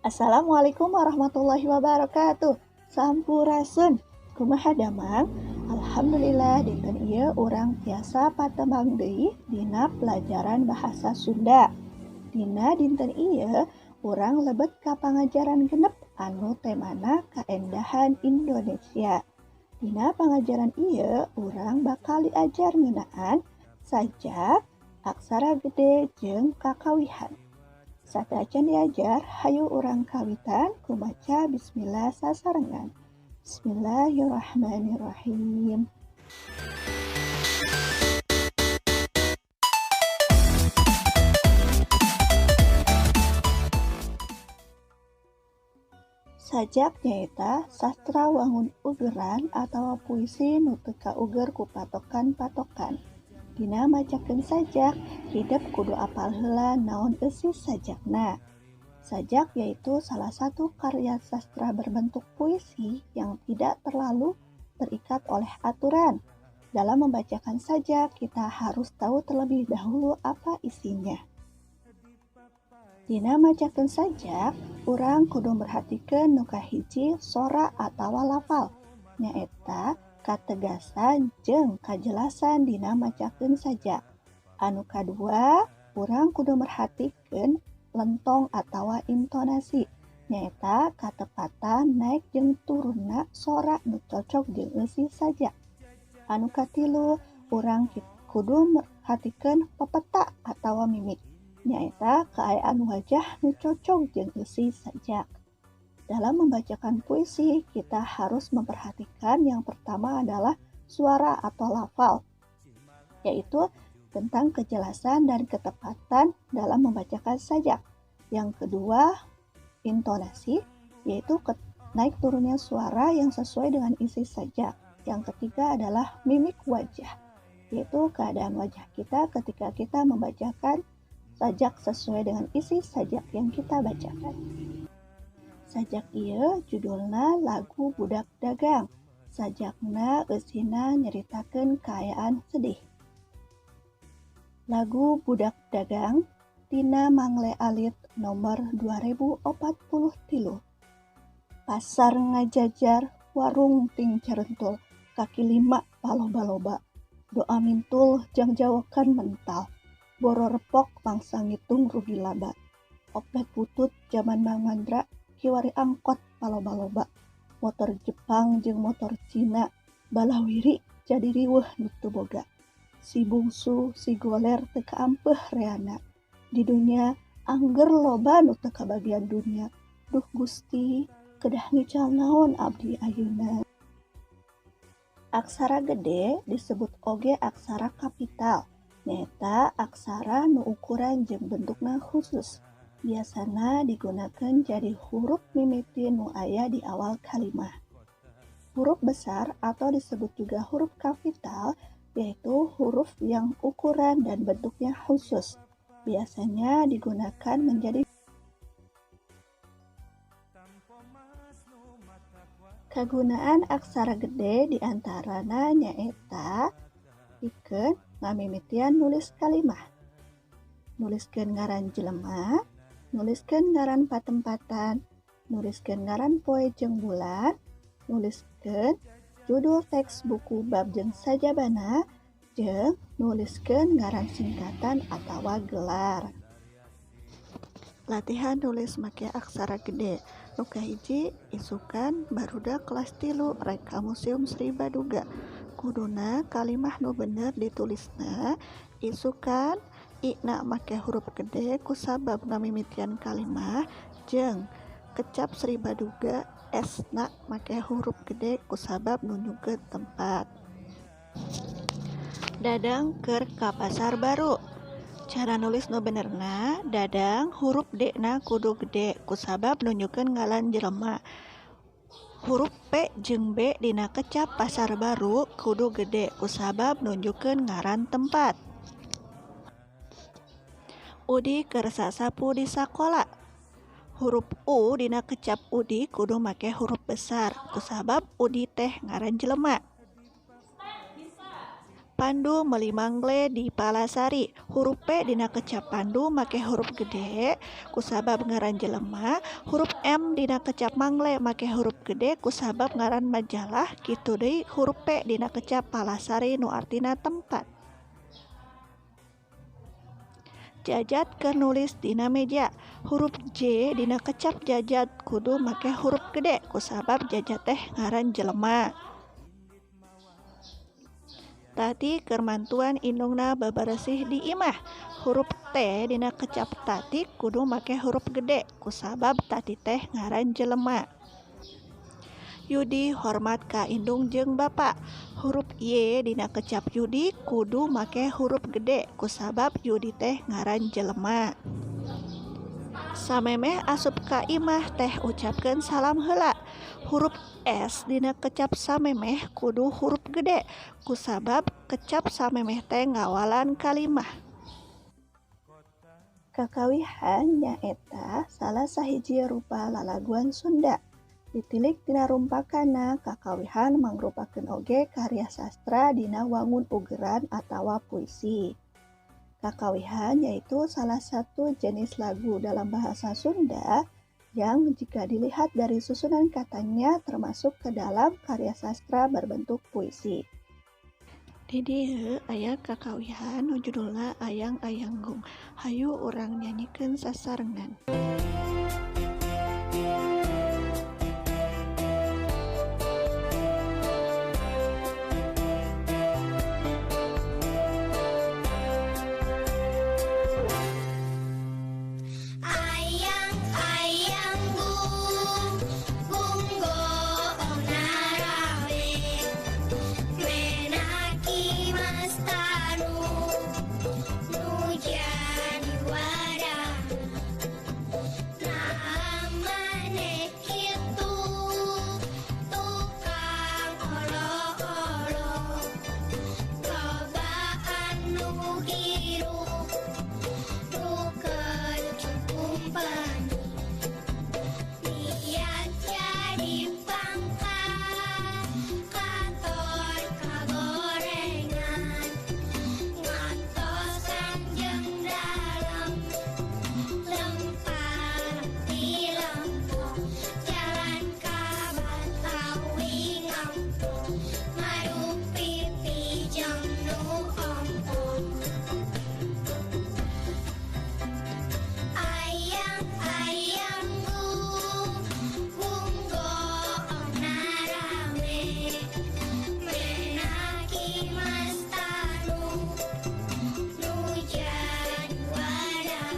Assalamualaikum warahmatullahi wabarakatuh. Sampurasun. Kumaha damang? Alhamdulillah dinten ieu urang tiasa patembang deui dina pelajaran bahasa Sunda. Dina dinten ieu urang lebet ka pangajaran genep anu temana kaendahan Indonesia. Dina pangajaran ieu urang bakal diajar ngeunaan sajak, aksara gede jeung kakawihan. Sateuacan diajar, hayu urang kawitan ku maca bismillah sasarengan. Bismillahirrahmanirrahim. Sajak nyaeta sastra wangun ugeran atawa puisi nu teu kauger ku patokan-patokan. Dina macakeun sajak, hidep kudu apal heula naon eusi sajakna. Sajak yaitu salah satu karya sastra berbentuk puisi yang tidak terlalu terikat oleh aturan. Dalam membacakan sajak, kita harus tahu terlebih dahulu apa isinya. Dina macakeun sajak, urang kudu merhatikeun nu kahiji sora atawa lafal, nyaeta kategasan jeung kajelasan dina macakeun sajak. Anu kadua, urang kudu merhatikeun lentong atawa intonasi, nyaeta katepatan naik jeung turunna sora nu cocok jeung eusi sajak. Anu katilu, urang kudu merhatikeun pepeta atawa mimik, nyaeta kaayaan wajah nu cocok jeung eusi sajak. Dalam membacakan puisi, kita harus memperhatikan yang pertama adalah suara atau lafal, yaitu tentang kejelasan dan ketepatan dalam membacakan sajak. Yang kedua, intonasi, yaitu naik turunnya suara yang sesuai dengan isi sajak. Yang ketiga adalah mimik wajah, yaitu keadaan wajah kita ketika kita membacakan sajak sesuai dengan isi sajak yang kita bacakan. Sajak ieu judulna Lagu Budak Dagang. Sajakna eusina nyeritakeun kaayaan sedih. Lagu Budak Dagang tina Mangle Alit nomor 2043. Pasar ngajajar, warung ting carentul, kaki lima paloba-loba. Doa mintul jang jawakan mental. Boro repok mangsa ngitung rugi laba. Oplet butut jaman Mang Mandra, kiwari angkot paloba-loba. Motor Jepang jeung motor Cina, balawiri jadi riweuh nu teu boga. Si bungsu, si goler teu kaampeuh reana. Di dunya angger loba nu teu kabagian dunya. Duh Gusti, kedah ngical naon abdi ayeuna. Aksara gede disebut oge aksara kapital, nyaeta aksara nu ukuran jeung bentukna khusus. Biasana digunakan jadi huruf mimiti nu aya di awal kalimah. Huruf besar atau disebut juga huruf kapital, yaitu huruf yang ukuran dan bentuknya khusus. Biasanya digunakan menjadi kagunaan aksara gede diantarana nyaeta pikeun ngamimitian nulis kalimah, nuliskeun ngaran jelema, nuliskeun ngaran patempatan, nuliskeun ngaran poe jeung bulan, nuliskeun judul teks buku bab jeung sajabana, jeung nuliskeun ngaran singkatan atawa gelar. Latihan nulis make aksara gede. Nu kahiji, isukan barudak kelas 3 rek ka Museum Sri Baduga. Kuduna kalimah nu bener ditulisna isukan i-na make huruf gede kusabab ngamimitian kalimah, jeung kecap Sri Baduga s-na make huruf gede kusabab nunjukkeun tempat. Dadang keur ka Pasar Baru. Cara nulis nu benerna, dadang huruf D-na kudu gede kusabab nunjukkeun ngaran jelema. Huruf P jeung B dina kecap Pasar Baru kudu gede kusabab nunjukkeun ngaran tempat. Udi keur sasapu di sakola. Huruf U dina kecap Udi kudu make huruf besar kusabab Udi teh ngaran jelema. Pandu meuli mangle di Palasari. Hurup P dina kecap Pandu make hurup gede kusabab ngaran jelema, hurup M dina kecap mangle make hurup gede kusabab ngaran majalah, kitu deui hurup P dina kecap Palasari nu artina tempat. Jajat keur nulis dina meja. Hurup J dina kecap jajat kudu make hurup gede kusabab jajat teh ngaran jelema. Tati keur mantuan indungna babaresih di imah. Hurup T dina kecap Tati kudu make hurup gede kusabab Tati teh ngaran jelema. Yudi hormat ka indung jeung bapa. Hurup Y dina kecap Yudi kudu make hurup gede kusabab Yudi teh ngaran jelema. Samemeh asup ka imah teh ucapkeun salam heula. Hurup S dina kecap samemeh kudu hurup gede kusabab kecap samemeh teh ngawalan kalimah. Kakawihan nyaeta salah sahiji rupa lalaguan Sunda. Ditilik tina rumpakana, kakawihan mangrupakeun oge karya sastra dina wangun ugeran atawa puisi. Kakawihan yaitu salah satu jenis lagu dalam bahasa Sunda yang jika dilihat dari susunan katanya termasuk ke dalam karya sastra berbentuk puisi. Di dieu aya kakawihan nu judulna Ayang Ayanggung. Hayu urang nyanyikeun sasarengan. Ayang ayang gung, gung goong narawe, menaki mastanu, nu jadi wadah. Nah maneh kitu, tukang olo-olo, loba anu hirup, rukeun cukumpeni. Niat jadi pangkat, kantor kagorengan, ngantosan jeung dalem, lempar ti lempong, jalan ka Batawi ngampung, ngaduk pipi jeung nu ompong. Ayang ayang gung, gung goong narame, menaki mastanu, nu jadi wadah.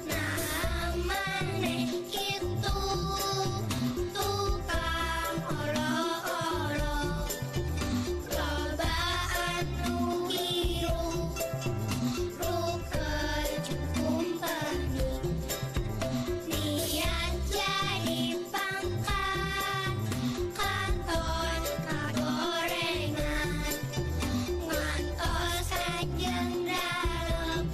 Nah maneh kitu, tukang olo-olo, loba anu hirup, rukeun cukumpeni. Niat jadi pangkat, kantor kagorengan, ngantosan jeung dalem,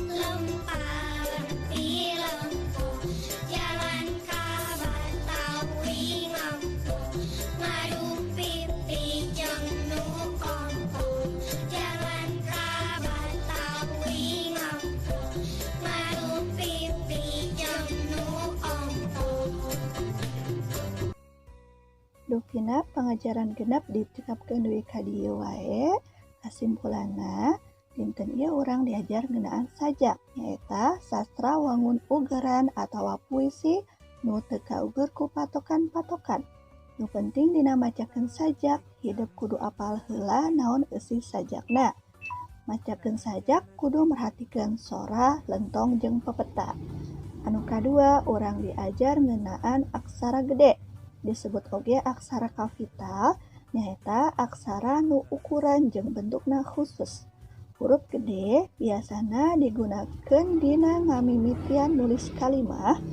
lempar ti lempong, jalan ka Batawi ngampung, ngaduk pipi jeung nu ompong, jalan ka Batawi ngampung, ngaduk pipi jeung nu ompong. Dukina pangajaran genep dicekapkeun dugi ka dieu wae. Kasimpulanna, dinten ieu urang diajar ngeunaan sajak, nyaeta sastra wangun ugeran atawa puisi nu teu kauger ku patokan-patokan. Nu penting dina macakeun sajak, hidep kudu apal heula naon eusi sajakna. Macakeun sajak kudu merhatikeun sora, lentong jeung pepeta. Anu kadua, urang diajar ngeunaan aksara gede. Disebut oge aksara kapital, nyaeta aksara nu ukuran jeung bentukna khusus. Hurup gede biasana digunakeun dina ngamimitian nulis kalimah,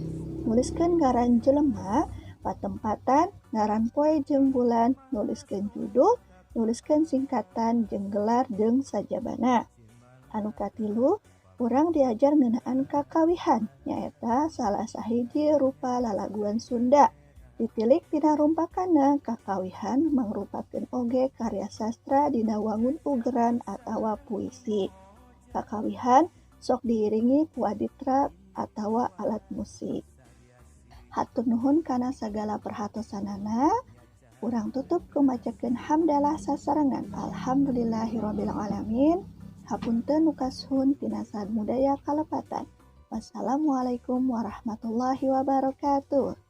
nuliskeun ngaran jelema, patempatan, ngaran poe jeung bulan, nuliskeun judul, nuliskeun singkatan jeung gelar jeung sajabana. Anu katilu, urang diajar ngeunaan kakawihan, nyaeta salah sahiji rupa lalaguan Sunda. Ditilik tina rumpakanna, kakawihan mangrupakeun oge karya sastra dina wangun ugeran atawa puisi. Kakawihan sok diiringi ku aditra atawa alat musik. Hatur nuhun kana sagala perhatosanana. Urang tutup ku macakeun hamdalah sasarengan. Alhamdulillahirabbil alamin. Hapunten nu kasuhun tina sadaya kalepatan. Wassalamualaikum warahmatullahi wabarakatuh.